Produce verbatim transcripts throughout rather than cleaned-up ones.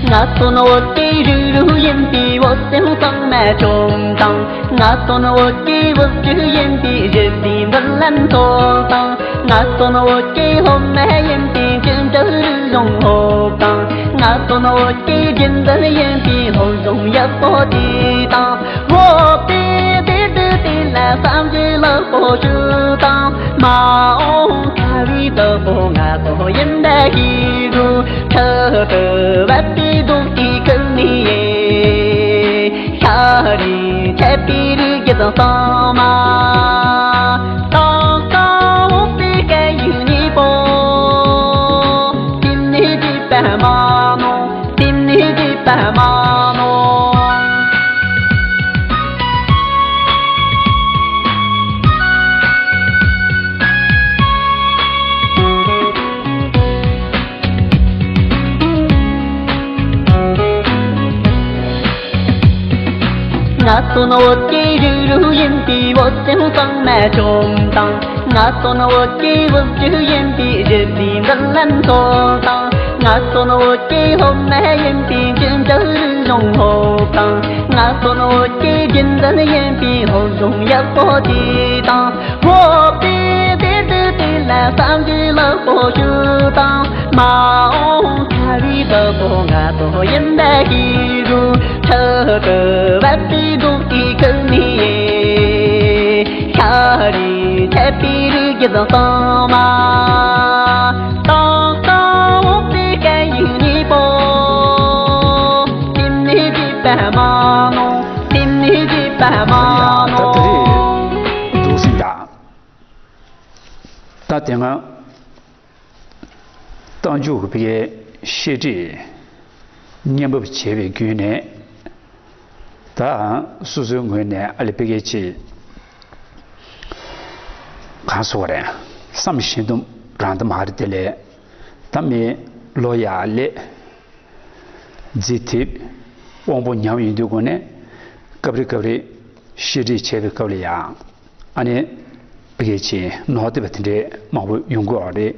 ང་ཚོ་ནི་བོད་ཀྱི་རིགས་རུས་ཡིན་པས། བོད་སེམས་གཙང་མ་བཅོམ་དང་། ང་ཚོ་ནི་བོད་ཀྱི་བུ་ཕྲུག་ཡིན་པས། གཞི་རྩའི་མདུན་ལམ་འཚོལ་དང་། ང་ཚོ་ནི་བོད་ཀྱི་སློབ་མ་ཡིན་པས། འགྲིམ་འགྲུལ་རིག་གཞུང་སློབ་དང་། ང་ཚོ་ནི་བོད་ཀྱི་རྒྱུན་འཛིན་ཡིན་པས། སློབ་སྦྱོང་ཡག་པོ་བྱས་དང་། བོད་པའི་བདེ་སྡུག་དེ་ལ་བསམ་གཞིག་ལེགས་པོ་ཞུ་དང་། མ་འོངས་ཁ་བའི་བདག་པོ་ང་ཚོ་ཡིན་པ་ཤེས་དགོས། ཁྲག་ཏུ་བབས་པའི་རྡོག་གི་ཁུར་ནས། ཤ་རུས་ཆད་པའི་རིགས་རྒྱུད་ཚང་མ། ཏག་ཏག་འོག་པའི་སྐད་ཡིག་གཉིས་པོ། དེ་ནས་བརྗེད་པ་མ་གནང་། དེ་ནས་བརྗེད་པ་མ་གནང་། ང་ཚོ་ནི་བོད་ཀྱི་རིགས་རུས་ཡིན་པས། བོད་སེམས་གཙང་མ་བཅོམ་དང་། ང་ཚོ་ནི་བོད་ཀྱི་བུ་ཕྲུག་ཡིན་པས། གཞི་རྩའི་མདུན་ལམ་འཚོལ་དང་། ང་ཚོ་ནི་བོད་ཀྱི་སློབ་མ་ཡིན་པས། འགྲིམ་འགྲུལ་རིག་གཞུང་སློབ་དང་། ང་ཚོ་ནི་བོད་ཀྱི་རྒྱུན་འཛིན་ཡིན་པས། སློབ་སྦྱོང་ཡག་པོ་བྱས་དང་། བོད་པའི་བདེ་སྡུག་དེ་ལ་བསམ་གཞིག་ལེགས་པོ་ཞུ་དང་། མ་འོངས་ཁ་བའི་བདག་པོ་ང་ཚོ་ཡིན་པ་ཤེས་དགོས། ཁྲག་ཏུ་བབས་པའི་རྡོག་གི་ཁུར་ནས། ཤ་རུས་ཆད་པའི་རིགས་རྒྱུད་ཚང་མ། ཏག་ཏག་འོག་པའི་སྐད་ཡིག་གཉིས་པོ། དེ་ནས་བརྗེད་པ་མ་གནང་། དེ་ནས་བརྗེད་པ་མ་ཨ་ད་ད་རེས་གནང་། འདུག་སེ་འདུག་ད་དེ་སྔ་རྟགས་འཇུག་གི་བཤད་ཁྲིད་བརྙན་ཕབ་བྱས་པའི་བརྒྱུད་ནས། ད་སོ་སོའི་ངོས་ནས་ཨ་ལེ་ཕ་གི་ཅིག་གང་ཟེར་དགོས་རེད། བསམ་བཞིན་དུ་རང་དུ་མ་རེད་དེ་ལས། ད་མི་ལོ་ཡར་སླེབས། རྩིས་ཐེབས། དབང་པོ་ཉམས་ཡོང་དུས་སྒོ་ནས། སྐབས་རེ་སྐབས་རེ་བཤད་ཁྲིད་བྱས་པའི་སྐབས་ལ་ཡང་། ཨ་ནི། ཕ་གི་ཅིག་ནོར་བསྡད་པ་དེ་འདྲའི་མང་པོ་ཡོང་གི་ཡོད་རེད།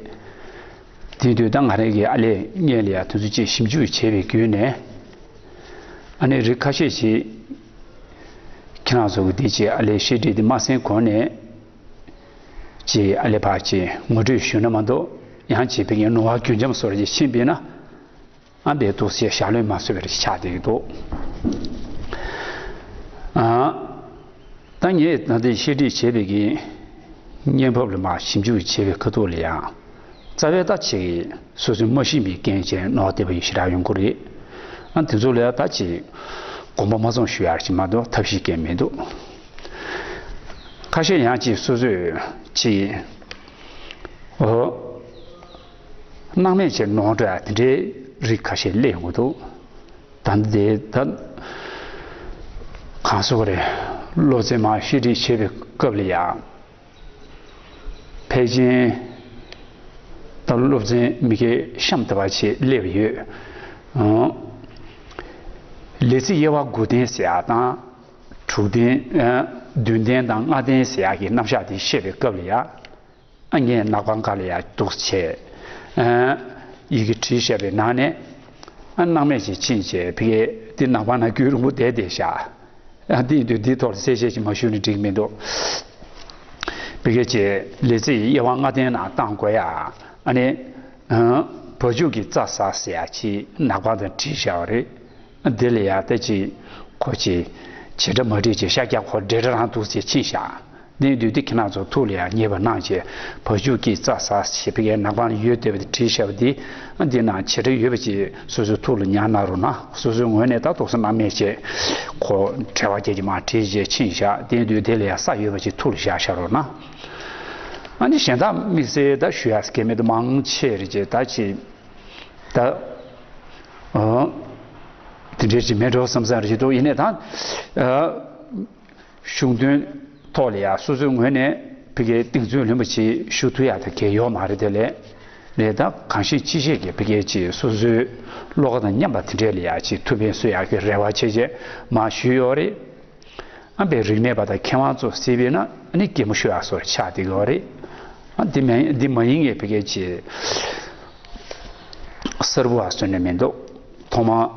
དེ་དུས་ད་ང་རང་གིས་ཨ་ལེ་སྔོན་ལ་ཡང་དེ་ཚོ་ཅིག་ཞིབ་འཇུག་བྱས་པའི་བརྒྱུད་ནས། ཨ་ནི་རིགས་ཁ་ཤས་ཅིག་ཁྱེད་རང་ཚོ་གི་འདི་ཅིག་ཨ་ལེ་བཤད་ཁྲིད་འདི་མ་གསན་གོང་ནས། ཅིག་ཨ་ལེ་ཕར་ཅིག་ངོ་སྤྲོད་ཞུས་ན་མ་གཏོགས། ཡང་ཅིག་ཕ་གི་ནོར་བ་རྒྱུན་འབྱམས་བཟོ་འདྲ་ཅིག་ཕྱིན་པས་ན། ཨ་འདི་འདུག་སེ་ཞལ་ལུང་མ་བཟོད་པ་རེ་ཆགས་བསྡད་ཀྱི་འདུག་ཨ། ད་ངས་ད་ལྟའི་བཤད་ཁྲིད་བྱས་པའི་གི་བརྙན་ཕབ་ལ་མར་ཞིབ་འཇུག་བྱས་པའི་ཁ་ཐུག་ལ་ཡང་། རྩ་བའི་ད་ཅིག་སོ་སོས་མ་ཤེས་པའི་རྐྱེན་བྱས་ནོར་བསྡད་པ་ཡང་ཞེ་དྲག་ཡོང་གི་རེད། ཨ་དེ་ཚོ་ལ་ད་ཅིག་དགོངས་པ་མ་ཚོམ་ཞུ་ཡག་ཅིག་མ་གཏོགས་ཐབས་ཤེས་གང་མི་འདུག་ཁ་ཤས་ཡང་ཅིག་སོ་སོས་ཅིག་ཨོ། སྣང་མེད་བྱས་ནོར་འགྲོ་ཡ་དེ་འདྲའི་རིགས་ཁ་ཤས་སླེབས་ཡོང་གི་འདུག་ད་འདི་ད་གང་ཟེར་དགོས་རེད། སློབ་ཚན་མར་བཤད་ཁྲིད་བྱེད་པའི་སྐབས་ལ་ཡང་། ཕལ་ཆེར་ད་སློབ་ཚན་མི་སྒེར་གཤམ་དུ་བ་ཞིག་སླེབས་ཡོད། ཨང་། ལས་ཚིག་དབྱེ་བ་དགུ་ལྡན་ཟེར་ཡ་དང་། དྲུག་ལྡན། ཨ། བདུན་ལྡན་དང་ལྔ་ལྡན་ཟེར་ཡ་གི་རྣམ་གཞག་དེ་བཤད་པའི་སྐབས་ལ་ཡང་། ཨ་ངས་ནག་པང་ཁ་ལ་ཡར་འདུག་བྱས། ཨ་ཡི་གེ་བྲིས་བཞག་པའི་ནང་ནས། ཨ་སྣང་མེད་ཅིག་ཕྱིན་བྱས་ཕ་གིར་འདི་ནག་པང་ནང་རྒྱུན་རིང་པོ་བསྡད་བསྡད་བཞག་ཨ་འདི་ཡིན་དུས་འདིའི་ཐོག་ལ་གསལ་བཤད་ཅིག་མ་ཞུས་ན་འགྲིག་མི་འདུག་ཕ་གིར་བྱས་ལས་ཚིག་དབྱེ་བ་ལྔ་ལྡན་ནང་བཏང་དགོས་ཡ། ཨ་ནི། ཨ་བ་ཕྱུགས་ཀྱི་རྩྭ་ཟ་ཟེར་ཡ་ཅིག་ནག་པང་དང་བྲིས་བཞག་པ་རེད། འདི་ལ་ཡང་ད་ཅིག་ཁོ་ཅིག་བྱེད་སྒྲ་མ་བྲིས་ཅིག་ཤ་རྒྱགས་ཁོ་འདྲེ་སྒྲ་རང་འདུག་ཟེར་ཕྱིན་བཞག་འདི་དུས་འདི་ཁྱེད་རང་ཚོ་ཐུགས་ལ་ཡང་ངེས་པ་གནང་བྱས་བ་ཕྱུགས་ཀྱི་རྩྭ་ཟ་ཞེས་པའི་ནག་པང་ལ་ཡོད་བསྡད་པ་དེ་བྲིས་བཞག་པ་འདི། འདི་ནང་བྱེད་སྒྲ་ཡོད་པ་ཅིག་སོ་སོའི་ཐུགས་ལ་ཉར་གནང་རོགས་གནང་། སོ་སོའི་ངོས་ནས་ད་ཏོག་ཙམ་སྣང་མེད་བྱས་ཁོ་བྲེལ་བ་རྒྱག་གི་མ་བྲིས་བྱས་ཕྱིན་བཞག་འདི་དུས་དེ་ལ་ཡང་ས་ཡོད་པ་ཅིག་ཐུགས་ལ་བཞག་བཞག་རོགས་གནང་། ཨ་ནི་གཞན་དག་དམིགས་བསལ་ད་ཞུ་ཡག་གལ་མེད་དུ་མང་ཆེ་རེད་ཅེས་ད་ཅིག་ད། ཨ། དེ་འདྲའི་ཅིག་མེད་འགྲོ་བསམ་བསམ་རེ་ཞིག་འདུག་ཡིན་ནའི་ད། ཨ། གཞུང་དོན་ཐོག་ལ་ཡང་སོ་སོའི་ངོས་ནས་ཕ་གིའི་གཏིང་ཚོད་ལོན་པ་ཅིག་ཞུ་ཐུབ་ཡག་ད་གལ་ཡོད་མ་རེད་དེ་ལས། ལས་ད་གང་ཤེས་ཅི་ཤེས་ཀྱི་ཕ་གིའི་ཅིག་སོ་སོའི་བློ་ཁ་དང་མཉམ་པ་དེ་འདྲས་ལ་ཡང་ཅིག་ཐུགས་ཕན་གསོས་ཡག་གི་རེ་བ་བྱས་བྱས་མར་ཞུས་ཡོད་རེད། ཨ་པའི་རིག་གནས་པ་དང་མཁས་དབང་ཚོ་གཟིགས་པས་ན་ཨ་ནི་གད་མོ་ཤོར་ཡག་བཟོ་འདྲ་ཆགས་བསྡད་ཀྱི་ཡོད་རེད། ཨ་འདི་མ་འདི་མ་ཡིན་ངེས་ཕ་གིའི་ཅིག་གསར་བུ་བ་བཟོས་ནས་མི་འདུག་ཐོག་མར་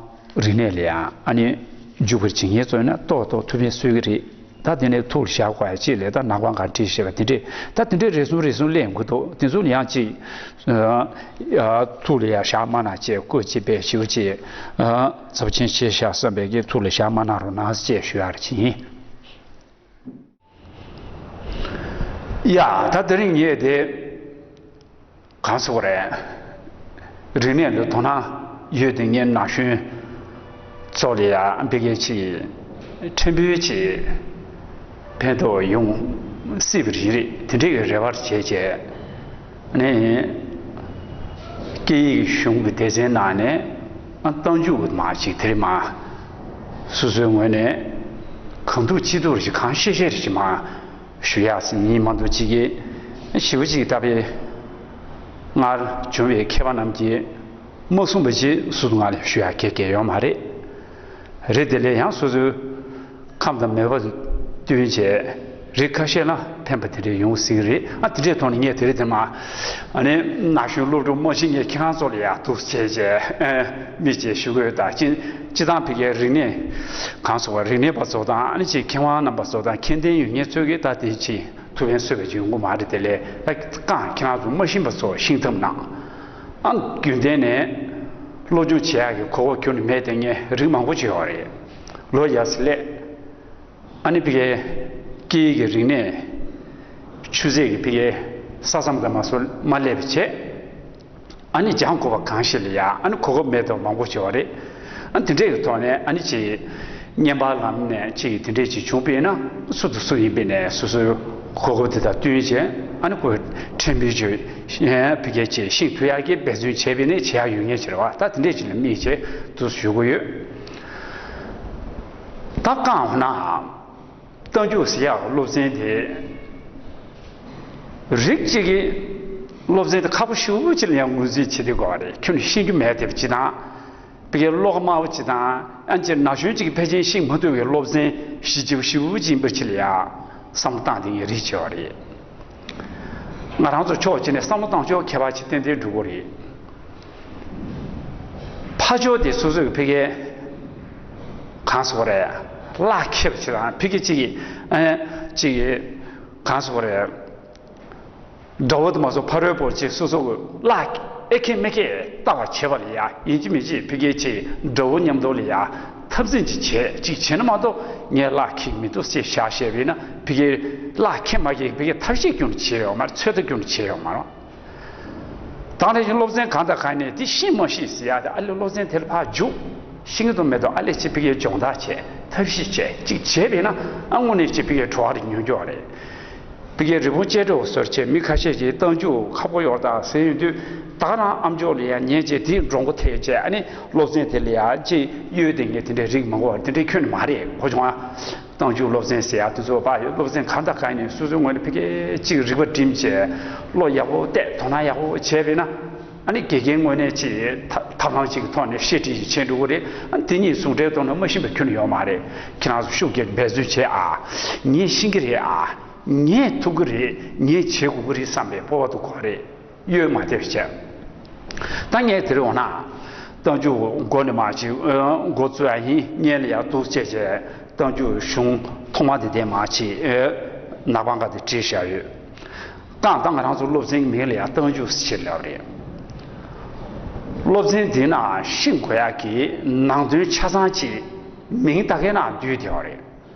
རིག་གནས་ལ་ཡང་ཨ་ནི་འཇུག་པར་བྱེད་མཁན་ཚོ་ཡིན་ན་ཏོག་ཏོག་ཐུགས་ཕན་གསོས་ཀྱི་རེད། ད་དེ་ནས་ཐུགས་ལ་བཞག་དགོས་ཡ་ཅིག་ལས་ད་ནག་པང་ག་བྲིས་ཤེས་པ་དེ་འདྲས་ད་དེ་འདྲས་རེ་ཟུང་རེ་ཟུང་སླེབས་དགོས་འདུག་དེ་ཚོ་ལ་ཡང་ཅིག་ཐུགས་ལ་ཡང་བཞག་མ་གནང་བྱས་སྐུ་ཅིག་པས་ཞིབ་ཅིག་ཚབས་ཆེན་ཆེ་ཤག་བསམ་པའི་གི་ཐུགས་ལ་བཞག་མ་གནང་རོགས་གནང་ཅེས་ཞུ་ཡ་རེ་བྱེད་ཡིན། ཡ་ད་དེ་རིང་ངས་དེ། གང་ཟེར་བ་རེད། རིག་གནས་ལ་དོ་སྣང་ཡོད་དེ་ངས་ན་གཞོན་ཚོ་ལ་ཡང་འབད་གལ་ཆེ་ཕྲན་བུ་ཅིག་ཕན་ཐོགས་ཡོང་སྲིད་པ་རེད་རེད་དེ་འདྲའི་རེ་བ་བྱས་བྱས་ནས་སྐད་ཡིག་གཞུང་གི་སྡེ་ཚན་ནང་ནས་རྟགས་འཇུག་མ་ཅིག་དེ་རིང་མ་སོ་སོའི་ངོས་ནས་གང་ཐུབ་ཅི་ཐུབ་རེ་ཞིག་གང་ཤེས་ཤེས་རེ་ཞིག་མ། ཞུ་ཡག་ཟིན་ཡིན་མ་གཏོགས་གཅིག་གིས་ཞེ་པོ་ཅིག་ད་པའི་སྔར་བྱུང་བའི་མཁས་པ་རྣམས་ཀྱིས་མ་གསུངས་པ་ཅིག་སུ་ང་ལ་ཞུ་ཡག་གེ་གེ་ཡོད་མ་རེད། རེད་དེ་ལས་ཡང་སོ་སོའི་ཁམས་དང་མོས་པ་བསྟུན་བྱས་རིགས་ཁ་ཤས་ལ་ཕན་པ་དེ་འདྲས་ཡོང་སྲིད་རེད་ཨ་དེ་འདྲས་ཐོག་ནས་ངས་དེ་རིང་དེ་མ་ཨ་ནི་ན་གཞོན་སློབ་ཕྲུག་མ་གཞི་ངས་ཁྱེད་རང་ཚོ་ལ་ཡག་ཐུགས་རྗེ་ཆེ་མི་བྱེད་ཞུ་དགོས་ད་ཅི་ཅི་དང་ཕི་ཀའི་རིག་གནས་གང་སོགས་པ་རིག་གནས་པ་ཚོ་དང་ཨ་ནི་ཅིག་མཁས་དབང་རྣམ་པ་ཚོ་དང་མཁྱེན་ལྡན་ཡོད་མཁན་ཚོས་ཀྱིས་ད་དེ་ཅིག་ཐུགས་ཕན་གསོས་པ་ཅིག་ཡོང་གི་མ་རེད་དེ་ལས་ད་རྐང་ཁྱེད་རང་ཚོ་མ་ཤེས་པ་ཚོ་ཤེས་ཐབས་གནང་ཨ་རྒྱུན་ལྡན་ནས་སློབ་སྦྱོང་བྱེད་ཡག་གི་གོ་སྐབས་ཁྱོན་ནས་མེད་དེ་ངས་རིགས་མང་པོ་བྱས་པ་རེད་ལོ་ཡ་སི་ལས། ཨ་ནི་ཕི་ཀའི་སྐད་ཡིག་གི་རིག་གནས་ཆུ་ཚད་ཀྱི་ཕི་ཀའི་ས་མཚམས་དང་མ་སོ་མ་སླེབས་པ་བྱས། ཨ་ནི་སྦྱང་དགོས་པ་གང་ཞིག་ལ་ཡ་ཨ་ནི་གོ་སྐབས་མེད་དོ་མང་པོ་བྱས་པ་རེད། ཨ་ནི་དེ་འདྲས་ཀྱི་ཐོག་ནས་ཨ་ནི་ཅིག་བརྙན་པར་ལམ་ནས་ཅིག་དེ་འདྲས་ཅིག་བྱུང་པས་ན་སུ་དང་སུ་ཡིན་པས་ནས་སོ་སོའི་གོ་སྐབས་དེ་དང་བསྟུན་བྱས་ཨ་ནི་ཁོས་ཕྲན་བུ་ཅིག་ཕི་ཀའི་ཅིག་ཤེས་ཐུབ་ཡག་གི་འབད་བརྩོན་བྱས་པས་ནས་བྱེད་ཡག་ཡོད་ངེས་ཅིག་རེད་བ་ད་དེ་འདྲས་ཅིག་ལ་དམིགས་བྱས་དུ་ཞུ་གི་ཡོད། ད་རྐང་འོ་ན། རྟགས་འཇུག་ཟེར་ཡག་སློབ་ཚན་དེ། རིགས་གཅིག་གིས་སློབ་ཚན་དེ་ཁག་པོ་ཞེ་པོ་ཅིག་ལ་ཡང་ངོས་འཛིན་བྱེད་དུས་དགོས་པ་རེད་ཁྱོན་ནས་ཤེས་རྒྱུ་མེད་དེ་ཅི་དང་། བི་ཀའི་བློ་ཁ་དམའ་བོ་ཅི་དང་ཨ་ཅེ་ན་གཞོན་གཅིག་གིས་ཕལ་ཆེར་ཤེས་མ་ཐུབ་པའི་སློབ་ཚན་གཞི་རྒྱ་ཞེ་པོ་ཅིག་ཡིན་པ་ཅིག་ལ་ཡང་བསམ་བློ་བཏང་དེ་ངས་རིགས་བྱས་པ་རེད། ང་རང་ཚོ་ཕྱོགས་གཅིག་ནས་བསམ་བློ་བཏང་ཕྱོགས་ཁྱད་པར་ཅིག་ཏན་ཏན་འགྲོ་གི་རེད། ཕར་ཕྱོགས་དེ་སོ་སོའི་ཕི་ཀའི་གང་ཟེར་དགོས་རེད། བླ་མཁས་པ་ཅིག་དང་ཕི་ཀའི་གཅིག་གིས་ཨ་གཅིག་གིས་གང་ཟེར་དགོས་རེད། དགྲ་བོ་དེ་མ་སོང་ཕ་རོལ་པོ་ཅིག་སོ་སོ་གི་བླ་ཨེ་མཁས་མི་མཁས་ལྟ་བ་བྱེད་པ་ལ་ཡ་ཡིན་གཅིག་མིན་གཅིག་ཕི་ཀའི་ཅིག་དགྲ་བོ་མཉམ་དུ་ལ་ཡ་འཐབ་འཛིང་ཅིག་བྱེད་ཅིག་བྱེད་ན་མ་གཏོགས་ངས་བླ་མཁས་མི་འདུག་ཅེས་བཤད་བཤད་པས་ན་ཕི་ཀའི་བླ་མཁས་མ་མཁས་ཕི་ཀའི་ཐབས་ཤེས་ཀྱང་བྱེད་ཡོད་མ་རེད་ཚོད་ལྟ་ཀྱང་བྱེད་ཡོད་མ་རེད། དེང་རབས་ཀྱི་སློབ་ཚན་གང་དང་གང་ནས་འདི་ཤེས་མ་ཤེས་ཟེར་ཡ་དེ་ཨ་ལེ་སློབ་ཚན་དེ་ལ་ཕར་འཇུག་ཤེས་ཀྱི་འདུག་མེད་འདུག་ཨ་ལེ་ཅིག་ཕི་ཀའི་སྦྱོང་བརྡར་བྱས་ཐབས་ཤེས་བྱས་ཅིག་བྱས་པས་ན་ཨ་དངོས་གནས་ཅིག་ཕི་ཀའི་བྲོ་བ་རེ་ཉོ་རྒྱུ་རེད། ཕི་ཀའི་རི་བོང་ཅལ་འདྲ་བོ་བཟོ་བྱས་མི་ཁ་ཤས་ཀྱིས་རྟགས་འཇུག་ཁག་པོ་ཡོད་ད་ཟེར་ཡོང་དུས་ད་ག་རང་ཨམ་ཅོག་ལ་ཡ་ཉན་བྱས་དེའི་འགྲོ་མགོ་ཐེག་བྱས་ཨ་ནི་སློབ་ཚན་དེ་ལ་ཡ་ཅིག་གཡོལ་དེ་ངས་དེ་འདྲའི་རིགས་མང་པོ་དེ་འདྲའི་ཁྱོན་ནས་མ་རེད་གོ་བྱུང་ཨ། རྟགས་འཇུག་སློབ་ཚན་ཟེར་ཡག་དེ་ཚོ་ཕར་སློབ་ཚན་གང་དང་གང་ཡིན་ནའི་སོ་སོའི་ངོས་ནས་ཕ་གི་གཅིག་རིག་པ་སྒྲིམ་བྱས་བློ་ཡག་པོ་གཏད་དོ་སྣང་ཡག་པོ་བྱས་པས་ན་ཨ་ནི་དགེ་རྒན་ངོས་ནས་ཅིག་ཐབས་ཐབས་ལམ་གཅིག་གི་ཐོག་ནས་བཤད་ཁྲིད་ཅིག་བྱས་འགྲོ་གི་རེད། ཨ་ནི་དེ་གཉིས་ཟུང་འབྲེལ་ཐོག་ནས་མ་ཤེས་པ་ཁྱོན་ནས་ཡོད་མ་རེད། ཁྱེད་རང་ཚོ་ཤུགས་བརྒྱབ་འབད་བརྩོན་བྱས་ཨ། ངས་ཤེས་ཀྱི་རེད་ཨ། ངས་ཐུབ་ཀྱི་རེད། ངས་བྱེད་དགོས་ཀྱི་རེད་བསམ་པའི་སྤོབས་པ་དེ་དགོས་རེད། གཡོལ་མ་ཐེབས་བྱས། ད་ངས་དེ་རིང་འོ་ན། རྟགས་འཇུག་མགོ་ནས་མར་ཅིག་མགོ་བཙུགས་ཡ་ཡིན་སྔོན་ལ་ཡར་འདུག་བྱས་བྱས་རྟགས་འཇུག་གཞུང་ཐོག་མ་དེ་དེ་མར་ཅིག་ནག་པང་ཁ་དེ་བྲིས་བཞག་ཡོད། རྐང་ད་ང་རང་ཚོ་སློབ་ཚན་གྱི་མིང་ལ་ཡང་རྟགས་འཇུག་ཟེར་ལབ་རེད། སློབ་ཚན་འདི་ན་ཤེས་དགོས་ཡག་གི་ནང་དོན་ཆ་ཚང་ཅིག་མིང་ད་གའི་ནང་འདུས་བསྡད་པ་རེད།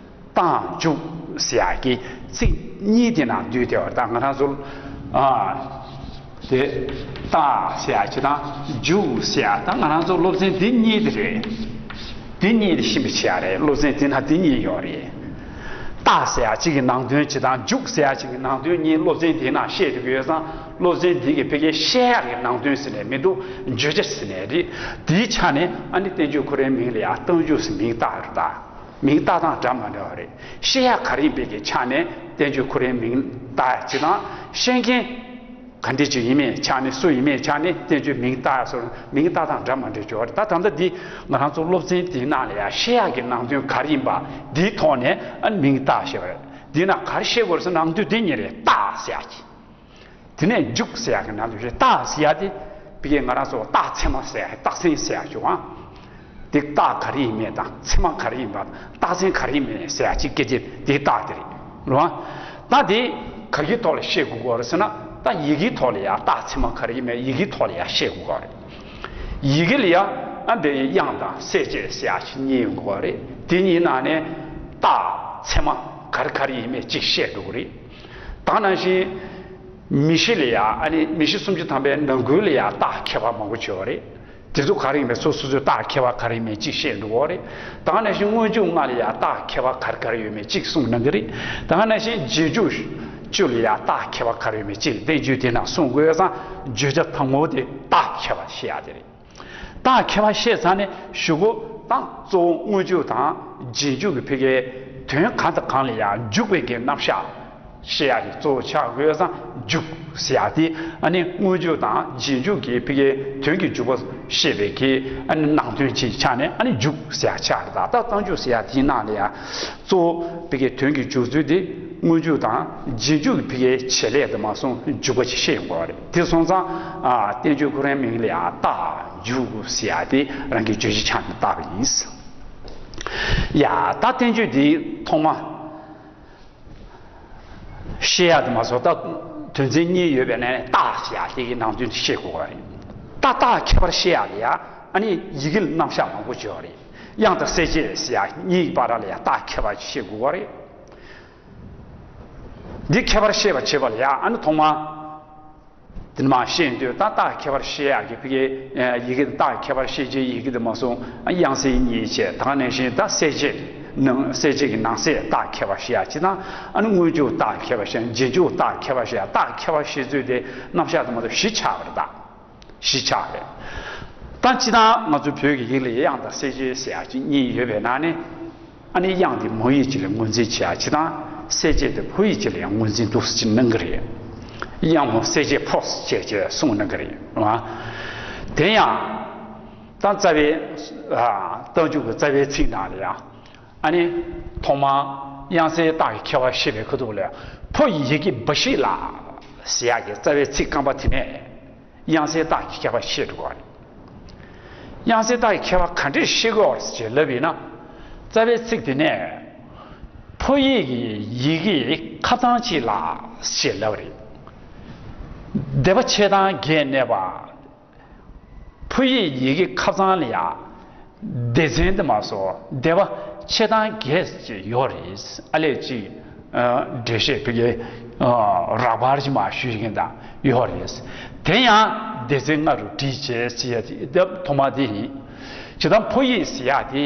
རྟགས་འཇུག་ཟེར་ཡག་གི་ཚིག་གཉིས་དེ་ནང་འདུས་བསྡད་པ་རེད། ད་ང་རང་ཚོ་ཨ་དེ་རྟགས་ཟེར་ཡག་ཅིག་དང་འཇུག་ཟེར་ཡག་ད་ང་རང་ཚོ་སློབ་ཚན་འདི་གཉིས་དེ་རེད། འདི་གཉིས་དེ་ཤེས་པ་བྱེད་ཡག་རེད། སློབ་ཚན་འདི་ན་འདི་གཉིས་ཡོད་རེད། རྟགས་ཟེར་ཡག་གཅིག་གི་ནང་དོན་གཅིག་དང་འཇུག་ཟེར་ཡག་གཅིག་གི་ནང་དོན་གཉིས་སློབ་ཚན་འདིའི་ནང་བཤད་ཐུབ་ཀྱི་ཡོད་ཙང་སློབ་ཚན་འདི་གི་ཕ་གིའི་བཤད་ཡག་གི་ནང་དོན་ཟེར་ནས་མི་འདུག་བརྗོད་བྱ་ཟེར་ནས་རེད། དེའི་ཆ་ནས་ཨ་ནི་བསྟན་བཅོས་ཁོ་རའི་མིང་ལ་ཡང་རྟགས་འཇུག་ཟེར་མིང་བཏགས་རེད་ད། མིང་བཏགས་སྟངས་འདྲ་མ་འདྲ་བ་རེད། བཤད་ཡག་ག་རེ་ཡིན་པའི་གི་ཆ་ནས་བསྟན་བཅོས་ཁོ་རའི་མིང་བཏགས་ཡག་གཅིག་དང་བཤད་མཁན་ག་འདྲ་ཅིག་ཡིན་མིན་ཆ་ནས་སུ་ཡིན་མིན་ཆ་ནས་བསྟན་བཅོས་མིང་བཏགས་ཡག་སོགས་མིང་བཏགས་སྟངས་འདྲ་མ་འདྲ་ཅིག་ཡོད་རེད། ད་ད་ལྟ་འདི་ང་རང་ཚོ་སློབ་ཚན་འདིའི་ནང་ལ་ཡང་བཤད་ཡག་གི་ནང་དོན་ག་རེ་ཡིན་པ་འདིའི་ཐོག་ནས་ཨ་ནི་མིང་བཏགས་ཞེས་པ་རེད། འདི་ན་ག་རེ་བཤད་དགོས་རེད་ཟེར་ནང་དོན་འདི་གཉིས་རེད། རྟགས་ཟེར་ཡག་གི། དེ་ནས་འཇུག་ཟེར་ཡག་གི་ནང་དོན་རེད། རྟགས་ཟེར་ཡག་དེ་ཕ་གིའི་ང་རང་ཚོ་རྟགས་ཚད་མ་ཟེར་ཡག་རྟགས་མཚན་ཟེར་ཡག་ཅིག་ཡོད་ཨང་། དེ་རྟགས་ག་རེ་ཡིན་མིན་དང་ཚད་མ་ག་རེ་ཡིན་པ་དང་རྟགས་མཚན་ག་རེ་ཡིན་མིན་ཟེར་ཡ་གཅིག་སྐད་ཆ་དེ་རྟགས་དེ་རེད། རེད་བ། ད་དེ་ག་གི་ཐོག་ལ་བཤད་དགོས་ཀྱི་ཡོད་རེད་ཟེར་ན། ད་ཡི་གེའི་ཐོག་ལ་ཡ་རྟགས་ཚད་མ་ག་རེ་ཡིན་མིན་ཡི་གེའི་ཐོག་ལ་ཡ་བཤད་དགོས་ཀྱི་ཡོད་རེད། ཡི་གེ་ལ་ཡ་ཨ་འདི་དབྱངས་དང་གསལ་བྱེད་ཟེར་ཡ་ཞིག་གཉིས་ཡོང་གི་ཡོད་རེད། དེ་གཉིས་ནང་ནས་རྟགས་ཚད་མ་ག་རེ་ག་རེ་ཡིན་མིན་གཅིག་བཤད་འགྲོ་གི་རེད། ད་ནང་བཞིན་མིག་ཤེས་ལ་ཡ་ཨ་ནི་མིག་ཤེས་སུམ་ཅུ་ཐམ་པའི་ནང་ཁུལ་ལ་ཡ་རྟགས་ཁྱད་པར་མང་པོ་ཅིག་ཡོད་རེད། དེ་ཚོ་ག་རེ་ཡིན་པའི་སོ་སོ་སོའི་རྟགས་ཁྱད་པར་ག་རེ་ཡིན་མིན་གཅིག་བཤད་འགྲོ་གི་རེད། ད་ག་ནང་བཞིན་སྔོན་འཇུག་ལྔ་ལ་ཡ་རྟགས་ཁྱད་པར་ག་རེ་ག་རེ་ཡོད་མིན་གཅིག་གསུངས་གནང་གི་རེད། ད་ག་ནང་བཞིན་རྗེས་འཇུག་བཅུ་ལ་ཡ་རྟགས་ཁྱད་པར་ག་རེ་ཡོད་མིན་གཅིག་བསྟན་བཅོས་དེ་ནང་གསུང་དགོས་ཙང་བརྗོད་བྱ་དང་པོ་དེ་རྟགས་ཁྱད་པར་བཤད་ཡ་དེ་རེད། རྟགས་ཁྱད་པར་བཤད་ཚར་ནས་གཞུག་གུ་ད་གཙོ་བོ་སྔོན་འཇུག་དང་རྗེས་འཇུག་གི་ཕ་གིའི་དོན་གང་དང་གང་ལ་ཡང་འཇུག་པའི་གི་རྣམ་གཞག་བཤད་ཡ་དེ་གཙོ་བོ་ཆགས་དགོས་ཙང་འཇུག་ཟེར་ཡ་དེ་ཨ་ནི་སྔོན་འཇུག་དང་རྗེས་འཇུག་གི་ཕ་གིའི་དོན་གྱི་འཇུག་པ་བཤད་པའི་གི་ཨ་ནི་ནང་དོན་ཅིག་ཆགས་ནས་ཨ་ནི་འཇུག་ཟེར་ཡ་ཆགས་རེད། ད་ད་རྟགས་འཇུག་ཟེར་ཡ་དེའི་ནང་ལ་ཡང་གཙོ་བོ་ཕ་གིའི་དོན་གྱི་འཇུག་ཚུལ་དེ་སྔོན་འཇུག་དང་རྗེས་འཇུག་གི་ཕ་གིའི་བྱེད་ལས་དེ་མ་སོང་འཇུག་པ་ཅིག་བཤད་ཡོང་དགོས་པ་རེད། དེ་སོང་ཙང་ཨ་བསྟན་བཅོས་ཁོ་རའི་མིང་ལ་ཡང་རྟགས་འཇུག་ཟེར་ཡ་དེ་རང་གི་བརྗོད་གཞི་ཆགས་ནས་བཏགས་པ་ཡིན། ཡ་ད་བསྟན་བཅོས་འདིའི་ཐོག་མ་བཤད་ཡ་དེ་མ་སོང་ད་དོན་ཚན་གཉིས་ཡོད་པའི་ནང་ནས་རྟགས་ཟེར་ཡ་དེ་གི་ནང་དོན་དེ་བཤད་དགོས་པ་རེད། ད་རྟགས་ཁྱད་པར་བཤད་ཡ་ལ་ཡ་ཨ་ནི་ཡི་གེ་ལ་རྣམ་གཞག་མང་པོ་ཅིག་ཡོད་རེད། དབྱངས་དང་གསལ་བྱེད་ཟེར་ཡ་གཉིས་ཀྱི་བར་ལ་ཡ་རྟགས་ཁྱད་པར་བཤད་དགོས་པ་རེད། འདི་ཁྱད་པར་ཤེས་པར་བྱེད་པ་ལ་ཡང་ཨ་ནི་ཐོག་མ། དེ་ནས་མར་བཤད་དུས་ད་རྟགས་ཁྱད་པར་ཤེས་ཡག་གི་ཕ་གི་ཡི་གེ་དེ་རྟགས་ཁྱད་པར་ཤེས་བྱའི་ཡི་གེ་དེ་མ་སོང་དབྱངས་གསལ་གཉིས་བྱས་ད་ག་ནང་བཞིན་ད་གསལ་བྱེད་ནང་གསལ་བྱེད་ཀྱི་ནང་གསལ་རྟགས་ཁྱད་པར་ཤེས་ཡག་ཅིག་དང་ཨ་ནི་སྔོན་འཇུག་རྟགས་ཁྱད་པར་ཤེས་རྗེས་འཇུག་རྟགས་ཁྱད་པར་ཤེས་ཡག་རྟགས་ཁྱད་པར་ཤེས་ཚུལ་དེ་རྣམ་གཞག་དེ་མ་གཏོགས་བཞི་ཆགས་པ་རེད་ད། བཞི་ཆགས་རེད། ད་སྤྱིར་བཏང་ང་ཚོ་བོད་ཀྱི་ཡིག་ལ་དབྱངས་དང་གསལ་བྱེད་ཟེར་ཡག་ཅིག་གཉིས་ཡོད་པའི་ནང་ནས། ཨ་ནི་དབྱངས་དེ་མོ་ཡིག་ཅིག་ལ་ངོས་འཛིན་བྱེད་ཡག་ཅིག་དང་གསལ་བྱེད་དེ་ཕོ་ཡིག་ཅིག་ལ་ཡང་ངོས་འཛིན་འདུག་སེ་ཅིག་གནང་གི་རེད། དབྱངས་མོ་གསལ་བྱེད་ཕོ་ཟེར་བྱས་བྱས་གསུངས་གནང་གི་རེད། དེ་ཡང་ད་རྩ་བའི་རྟགས་འཇུག་གི་རྩ་བའི་ཚིག་ནང་ལ་ཡང་ཨ་ནི་ཐོག་མར་དབྱངས་གསལ་རྟགས་ཀྱི་ཁྱད་པར་བཤད་པའི་ཁ་ཐུག་ལ་ཕོ་ཡི་ཡི་གེ་འབའ་ཞིག་ལ་ཟེར་ཡག་གི་རྩ་བའི་ཚིག་རྐང་པ་དེ་ནས། དབྱངས་གསལ་རྟགས་ཀྱི་ཁྱད་པར་ཤེས་འགྲོ་བ་རེད། དབྱངས་གསལ་རྟགས་ཀྱི་ཁྱད་པར་ག་འདྲས་ཤེས་དགོས་ཞེས་ལབ་ཡིན་ན། རྩ་བའི་ཚིག་དེ་ནས་ཕོ་ཡིག་གི་ཡི་གེ་ཁ་ཚང་གཅིག་ལ་ཞེས་ལབ་རེད། སྡེ་པ་ཕྱེད་དང་བརྒྱད་གནས་པ། ཕོ་ཡིག་ཡི་གེ་ཁ་ཚང་ལ་ཡ། སྡེ་ཚན་དེ་མ་སོང་སྡེ་པ་ཕྱེད་དང་བརྒྱད་ཅིག་ཡོད་རེད། ཨ་ལས་ཅིག་འགྲེལ་བཤད་ཕ་གི་རགས་པ་ཅིག་མར་ཞུས་མཁན་དང་ཡོད་རེད། དེ་ཡང་སྡེ་ཚན་ལྔ་རུ་སྒྲིལ་བྱས་ཟེར་ཡ་དེ་ཐོག་མ་དེ་ཡིན། བྱེད་སྟངས་ཕོ་ཡིག་ཟེར་ཡ་དེ་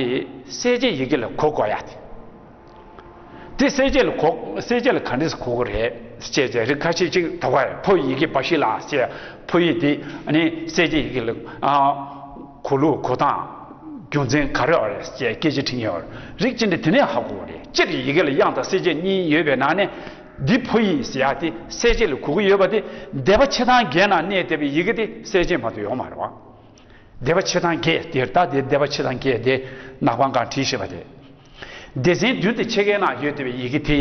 གསལ་བྱེད་ཡི་གེ་ལ་གོ་དགོས་ཡ་དེ། དེ་གསལ་བྱེད་ལ་གོ་གསལ་བྱེད་ལ་ག་འདྲས་གོ་དགོས་རེད་ཅེས་བྱས་རིགས་ཁ་ཤས་ཅིག་དོགས་པ་ཡོད། ཕོ་ཡི་གེ་འབའ་ཞིག་ལ་ཟེར་ཕོ་ཡིག་དེ་ནི་གསལ་བྱེད་ཡི་གེ་ལ་གོ་ལུགས་གོ་སྟངས། རྒྱུ་མཚན་ག་རེ་ཡོད་རེད་ཅེས་སྐད་ཆ་དྲིས་ཡོད་རེད། རིགས་གཅིག་འདི་དེ་ནས་ཧ་གོ་རེད། སྤྱིར་ཡི་གེ་ལ་དབྱངས་དང་གསལ་བྱེད་གཉིས་ཡོད་པའི་ནང་ནས་འདི་ཕོ་ཡིག་ཟེར་ཡག་དེ་གསལ་བྱེད་ལ་གོ་གི་ཡོད་པ་དེ་སྡེ་པ་ཕྱེད་དང་བརྒྱད་ནང་གནས་བསྡད་པའི་ཡི་གེ་དེ་གསལ་བྱེད་མ་གཏོགས་ཡོད་མ་རེད་བ། སྡེ་པ་ཕྱེད་དང་བརྒྱད་དེར་ད་དེ་སྡེ་པ་ཕྱེད་དང་བརྒྱད་དེ་ནག་པང་སྒང་བྲིས་བཞག་པ་དེ། སྡེ་ཚན་བདུན་དང་ཕྱེད་ཀའི་ནང་ཡོད་བསྡད་པའི་ཡི་གེ་དེ།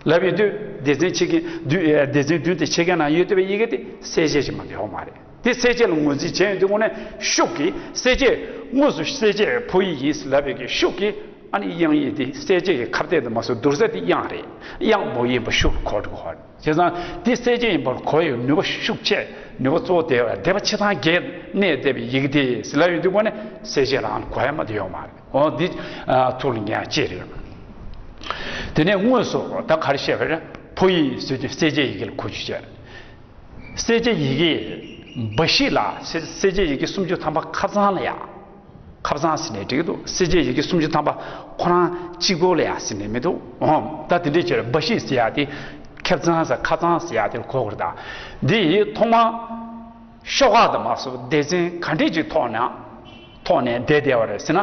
ལབ་ཡོད་དུས་སྡེ་ཚན་ཕྱེད་ཀའི་བདུན་སྡེ་ཚན་བདུན་དང་ཕྱེད་ཀའི་ནང་ཡོད་བསྡད་པའི་ཡི་གེ་དེ་གསལ་བྱེད་ཅིག་མ་གཏོགས་ཡོད་མ་རེད། དེ་གསལ་བྱེད་ལ་ངོས་འཛིན་བྱས་ཡོང་དུས་དངོས་གནས་ཤུགས་ཀྱིས་གསལ་བྱེད་དངོས་སུ་གསལ་བྱེད་ཕོ་ཡིག་ཡིན་ལབ་པའི་གི་ཤུགས་ཀྱིས་ཨ་ནི་དབྱངས་ཡིག་དེ་གསལ་བྱེད་ཀྱི་ཁ་གཏད་དུ་མ་སོང་བསྡུར་ས་དེ་དབྱངས་རེད། དབྱངས་མོ་ཡིན་པ་ཤུགས་གོ་འགྲོ་གི་ཧོ། བྱས་ཙང་དེ་གསལ་བྱེད་ཡིན་པར་གོ་ཡོད་ནུས་པ་ཤུགས་ཆེ། ནུས་པ་གཙོ་བོ་དེ་བ་སྡེ་པ་ཕྱེད་དང་བརྒྱད་གནས་བསྡད་པའི་ཡི་གེ་དེ་ཟེར་ལབ་ཡོང་དུས་དངོས་གནས་གསལ་བྱེད་རང་ལ་གོ་ཡ་མ་གཏོགས་ཡོད་མ་རེད། འོ་འདི་ཐུགས་ལ་ངེས་ཡ་ཅིག་རེད། དེ་ནས་དངོས་སུ་ད་ག་རེ་བཤད་པ་རེད། ཕོ་ཡིག་ཟེར་དུས་གསལ་བྱེད་ཡི་གེ་ལ་གོ་རྒྱུ་བྱས། གསལ་བྱེད་ཡི་གེ་འབའ་ཞིག་ལ་གསལ་བྱེད་ཡི་གེ་སུམ་ཅུ་ཐམ་པ་ཁ་ཚང་ལ་ཡ། ཁ་ཚང་ཟེར་ནས་འགྲིག་གི་འདུག་གསལ་བྱེད་ཡི་གེ་སུམ་ཅུ་ཐམ་པ་ཁོ་རང་གཅིག་པོ་ལ་ཡ་ཟེར་ནས་མི་འདུག་འོང་ད་དེ་འདྲའི་ཕྱིར་འབའ་ཞིག་ཟེར་ཡ་དེ་ཁ་ཚང་ཟེར་ཁ་ཚང་ཟེར་ཡ་དེ་གོ་དགོས་རེད་ད། འདི་ཡི་ཐོག་མ་ཤོག་ཁག་དང་མ་སོགས་སྡེ་ཚན་ག་འདྲས་ཅིག་ཐོག་ནས་ཐོག་ནས་བསྡད་བསྡད་པ་རེད་ཟེར་ན།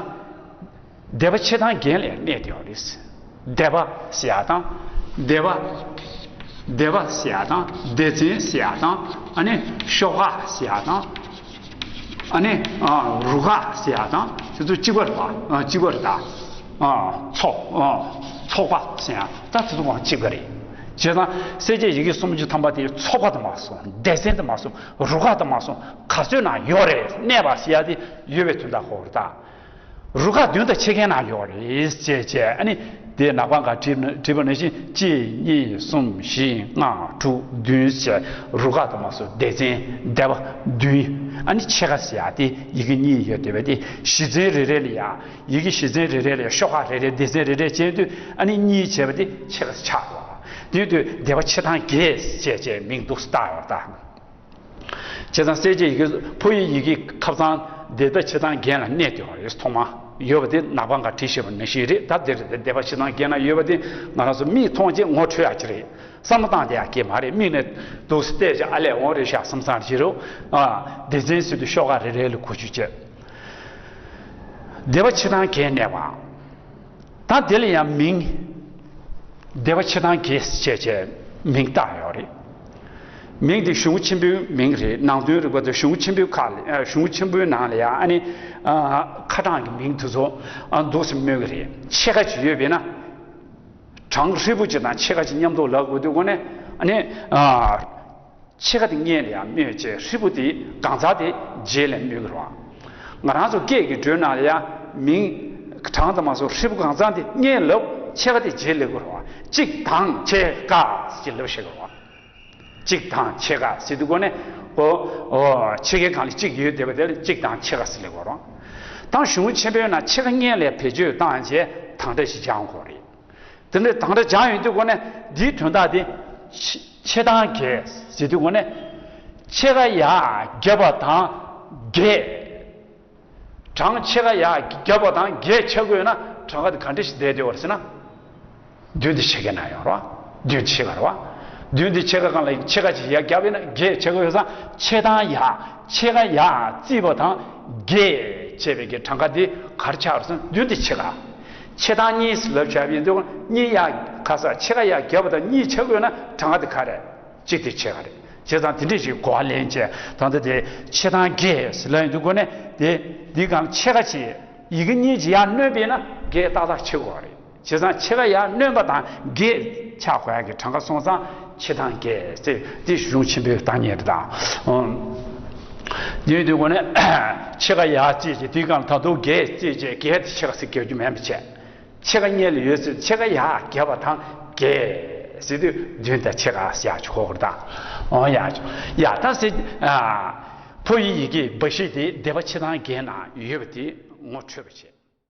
སྡེ་པ་ཕྱེད་དང་བརྒྱད་ལ་གནས་བསྡད་པ་རེད། སྡེ་པ་ཟེར་ཡ་དང་། སྡེ་པ། སྡེ་པ་ཟེར་ཡ་དང་སྡེ་ཚན་ཟེར་ཡ་དང་ཨ་ནི་ཤོག་ཁག་ཟེར་ཡ་དང་། ཨ་ནི་རུ་ཁག་ཟེར་ཡ་དང་དེ་ཚོ་གཅིག་པ་རེད་པ། གཅིག་པ་རེད་ད། ཚོགས་ཚོགས་པ་ཟེར་ཡ་ད་དེ་ཚོ་གང་གཅིག་པ་རེད། བྱས་ཙང་གསལ་བྱེད་ཡི་གེ་སུམ་ཅུ་ཐམ་པ་དེ་ཚོགས་པ་དུ་མ་སོང་། སྡེ་ཚན་དུ་མ་སོང་། རུ་ཁག་དུ་མ་སོང་། ག་ཚོད་ན་ཡོད་རེད། གནས་པ་ཟེར་ཡ་དེ་ཡོད་པའི་དོན་དག་གོ་རེད་ད། རུ་ཁག་བདུན་དང་ཕྱེད་ཀའི་ནང་ཡོད་རེད་ཅེས་བྱས། ཨ་ནི་དེ་ནག་པང་ག་བྲིས་བྲིས་པ་ནང་བཞིན་གཅིག་གཉིས་གསུམ་བཞི་ལྔ་དྲུག་བདུན་ཟེར་རུ་ཁག་དུ་མ་སོང་། སྡེ་ཚན་སྡེ་པ་བདུན། ཨ་ནི་ཕྱེད་ཀ་ཟེར་ཡ་དེ་ཡི་གེ་གཉིས་ཡོད་བསྡད་པ་དེ་གཞི་ཚན་རེ་རེ་ལ་ཡ། ཡི་གེ་གཞི་ཚན་རེ་རེ་ལ་ཤོག་ཁག་རེ་རེ། སྡེ་ཚན་རེ་རེ་བྱས་དུས་ཨ་ནི་གཉིས་བྱས་པ་དེ་ཕྱེད་ཀ་ཆགས་པ། དེ་དུས་སྡེ་པ་ཕྱེད་དང་བརྒྱད་ཅེས་བྱས་མིང་འདུག་སེ་བཏགས་ཡོད་ད། བྱས་ཙང་གསལ་བྱེད་ཡི་གེ་ཕོ་ཡི་ཡི་གེ་ཁ་སང་སྡེ་པ་ཕྱེད་དང་བརྒྱད་ལ་གནས་དུ་ཡོད་རེད། ཐོག་མ་ཡོད་པ་དེ་ནག་པང་ག་བྲིས་བཞག་པ་ནང་བཞིན་རེད། ད་དེ་རེད། སྡེ་པ་ཕྱེད་དང་བརྒྱད་ན་ཡོད་པ་དེ་ང་རང་ཚོ་མིག་མཐོང་རྗེས་ངོ་འཕྲོད་ཡག་ཅིག་རེད། བསམ་བློ་བཏང་བསྡད་ཡག་གི་མ་རེད། མིག་ནས་འདུག་སེ་བལྟས་བྱས་ཨ་ལས་འོང་རེད་ཤག་བསམ་བསམ་བྱེད་རོགས། ཨ། སྡེ་ཚན་ཟེར་དུས་ཤོག་ཁག་རེ་རེ་ལ་གོ་རྒྱུ་བྱས། སྡེ་པ་ཕྱེད་དང་བརྒྱད་གནས་པ། ད་དེ་ལ་ཡང་མིང་། སྡེ་པ་ཕྱེད་དང་བརྒྱད་ཅེས་བྱས་མིང་བཏགས་ཡོད་རེད། མིང་དེ་གཞུང་ཆེན་པོའི་མིང་རེད། ནང་དོན་རིག་པ་དང་གཞུང་ཆེན་པོའི་ཁག་ལ། ཨ། གཞུང་ཆེན་པོའི་ནང་ལ་ཡང་ཨ་ནི། ཨ། ཁ་གྲངས་ཀྱི་མིང་དེ་ཚོ། ཨ། འདུག་སེ་སྨོས་ཀྱི་རེད། ཕྱེད་ཀ་ཅིག་ཡོད་པས་ན། གྲངས་ཧྲིལ་པོ་གཅིག་དང་ཕྱེད་ཀ་གཅིག་མཉམ་དུ་ལབ་དགོས་དུས་སྒོ་ནས། ཨ་ནི། ཨ། ཕྱེད་ཀ་དེ་སྔོན་ལ་ཡང་སྨོས་བྱས། ཧྲིལ་པོ་དེ་གང་ཚང་དེ་རྗེས་ལ་སྨོས་ཀྱི་རེད་བ། ང་རང་ཚོ་སྐད་ཀྱི་འགྲོས་ནང་ལ་ཡང་མིང་གྲངས་དུ་མ་སོང་། ཧྲིལ་པོ་གང་ཚང་དེ་སྔོན་ལབ། ཕྱེད་ཀ་དེ་རྗེས་ལབ་དགོས་རེད་བ། གཅིག་དང་ཕྱེད་ཀ་ཟེར་ལབ་ཤེས་དགོས་རེད་བ། གཅིག་དང་ཕྱེད་ཀ་ཟེར་དུས་སྒོ་ནས། ཨོ། ཨོ། ཕྱེད་ཀའི་སྒང་ལ་གཅིག་ཡོད་བསྡད་པ་དེ་ལ་གཅིག་དང་ཕྱེད་ཀ་ཟེར་ལབ་དགོས་རེད་བ། ད་གཞུང་ཆེན་པོའི་ནང་ཕྱེད་ཀ་སྔོན་ལ་བེད་སྤྱོད་བཏང་རྗེས་དང་སྒྲ་ཞིག་སྦྱང་དགོས་རེད། དེ་འདྲའི་དང་སྒྲ་སྦྱང་ཡོང་དུས་སྒོ་ནས་འདིའི་དོན་དག་དེ་ཕྱེད་དང་བརྒྱད་ཟེར་དུས་སྒོ་ནས་ཕྱེད་ཀ་ཡར་བརྒྱབ་པ་དང་བརྒྱད། གྲངས་ཕྱེད་ཀ་ཡར་བརྒྱབ་པ་དང་བརྒྱད་ཆགས་ཀྱི་ཡོད་ན་གྲངས་ཀ་དེ་ག་འདྲ་ཞིག་བསྡད་ཡོད་རེད་ཟེར་ན། བདུན་དང་ཕྱེད་ཀའི་ནང་ཡོད་རེད་བ། བདུན་དང་ཕྱེད་ཀ་རེད་བ། བདུན་དང་ཕྱེད་ཀ་སྒང་ལ་ཕྱེད་ཀ་ཅིག་ཡར་བརྒྱབ་ཡོད་ན་བརྒྱད་ཆགས་ཀྱི་ཡོད་ཙང་། ཕྱེད་དང་ཡར། ཕྱེད་ཀ་ཡར་བརྩིས་པ་དང་བརྒྱད་བྱས་པའི་གི་གྲངས་ཀ་དེ་ག་རེ་ཆགས་རེད་ཟེར་ན་བདུན་དང་ཕྱེད་ཀ། ཕྱེད་དང་གཉིས་ལབ་བྱས་པ་ཡིན་དུས་གཉིས་ཡར། ཁ་སང་ཕྱེད་ཀ་ཡར་བརྒྱབ་པ་དང་གཉིས་ཆགས་ཀྱི་ཡོད་ན་གྲངས་ཀ་དེ་ག་རེ། གཅིག་དང་ཕྱེད་ཀ་རེད། བྱས་ཙང་དེ་འདྲ་ཞིག་གོ་བ་ལེན་བྱས། ད་ལྟ་དེ་ཕྱེད་དང་བརྒྱད་ཟེར་ལབ་ཡོང་དུས་སྒོ་ནས་དེ་འདི་སྒང་ཕྱེད་ཀ་ཅིག་ཡི་གེ་གཉིས་ཀྱིས་ཡར་བསྣོན་པས་ན་བརྒྱད་ཏག་ཏག་ཆགས་ཀྱི་ཡོད་རེད། བྱས་ཙང་ཕྱེད་ཀ་ཡར་བསྣོན་པ་དང་བརྒྱད་ཆགས་དགོས་ཡག་གི་གྲངས་ཀ་སོང་ཙང་ཕྱེད་དང་བརྒྱད་ཟེར། དེ་གཞུང་ཆེན་པོའི་བཏགས་ཡིག་རེད་ད། ཨང་། དེ་ཡིན་དུས་སྒོ་ནས་ཕྱེད་ཀ་ཡར་བརྩིས་བྱས། དེའི་སྒང་ད་དུང་བརྒྱད་བརྩིས་བྱས། བརྒྱད་དེ་ཕྱེད་ཀ་ཟེར་རྒྱག་རྒྱུ་མེད་པ་བྱས། ཕྱེད་ཀ་སྔོན་ལ་ཡོད་ཚེ་ཕྱེད་ཀ་ཡར་བརྒྱབ་པ་དང་བརྒྱད་ཟེར་དུས་བདུན་དང་ཕྱེད་ཀ་ཟེར་ཡག་ཅིག་གོ་དགོས་རེད་ད། ཨང་། ཡག་ཅིག་ཡག་ད་ཟེར། ཨ། ཕོ་ཡི་ཡི་གེ་འབའ་ཞིག་དེ་སྡེ་པ་ཕྱེད་དང་བརྒྱད་ནང་ཡོད་པ་དེ་ངོ་འཕྲོད་པ་བྱས།